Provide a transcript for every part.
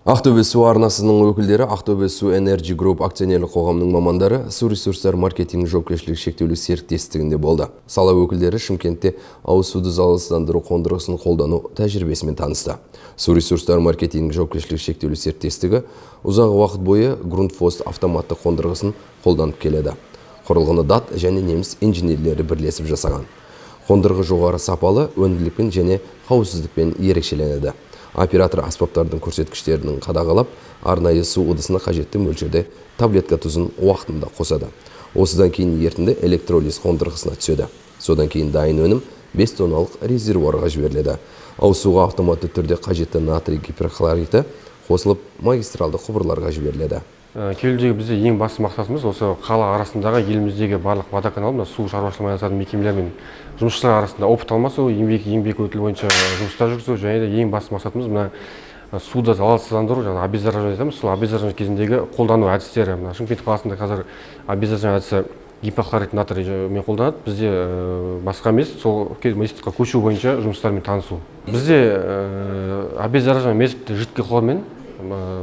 Ақтөбе су арнасының өкілдері, Ақтөбе Су Энерджи Групп акционерлік қоғамының мамандары Су ресурстар маркетинг жауапкершілігі шектеулі серіктестігінде болды. Сала өкілдері Шымкентте ауыз суды залалсыздандыру қондырғысын қолдану тәжірибесімен танысты. Су ресурстар маркетинг жауапкершілігі шектеулі серіктестігі ұзақ уақыт бойы Грундфос автоматты қондырғысын қолданып келеді. Құрылғыны дат және неміс инженерлері бірлесіп жасаған. Қондырғы жоғары сапалы, өнімділікпен және қауіпсіздікпен ерекшеленеді. Оператор аспаптардың көрсеткіштерінің қадағалап, арнайы су ыдысына қажетті мөлшерде таблетка тұзын уақытында қосады. Осыдан кейін ерітінді электролиз қондырғысына түседі. Содан кейін дайын өнім 5 тонналық резервуарға жіберіледі. Ауыз суға автоматты түрде қажетті натрий гипохлориті қосылып, магистралды құбырларға жіберіледі. Келудегі бізде ең басты мақсатымыз осы қала арасындағы, еліміздегі барлық водоканал, мына су шаруашылығымен айналысатын мекемелер мен жұмысшылар арасында опыт алмасу, еңбек өтілі бойынша жұмыстар жүргізу және де ең басты мақсатымыз мына суды залалсыздандыру, жаңағы обеззараживание айтамыз, сол обеззараживание кезіндегі қолдану әдістері. Мына Шымкент қаласында қазір обеззараживание әдісі гипохлорит натриймен қолданады, бізде басқа емес, сол методқа көшу бойынша жұмыстармен танысу. Бізде обеззараживание методы жидкий хлормен,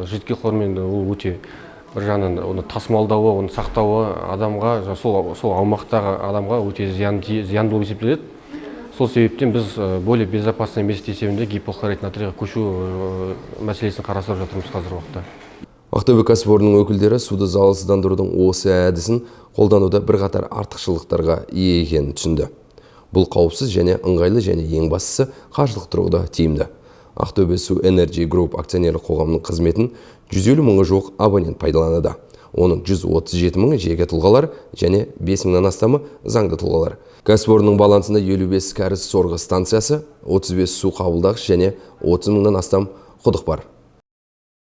жидкий хлормен ол өте бір жағынан оны тасымалдауы, оны сақтауы адамға, сол аумақтағы адамға өте зиян болып есептеледі. Сол себептен біз более безопасный метод есебінде гипохлорит натрийға көшу мәселесін қарастырып жатырмыз қазіргі уақытта. Ақтөбе кәсіпорнының өкілдері суды залалсыздандырудың осы әдісін қолдануда бірқатар артықшылықтарға ие екенін түсінді. Бұл қауіпсіз және ыңғайлы және ең бастысы қаржылық тұрғыда тиімді. Ақтөбе Су Энерджи Групп акционерлік қоғамының қызметін 150 мыңға жуық абонент пайдаланады. Оның 137 мыңы жеке тұлғалар және 5 мыңнан астамы заңды тұлғалар. Кәсіпорынның балансында 55 кәріз сорғы станциясы, 35 су қабылдағыш және 30 мыңнан астам құдық бар.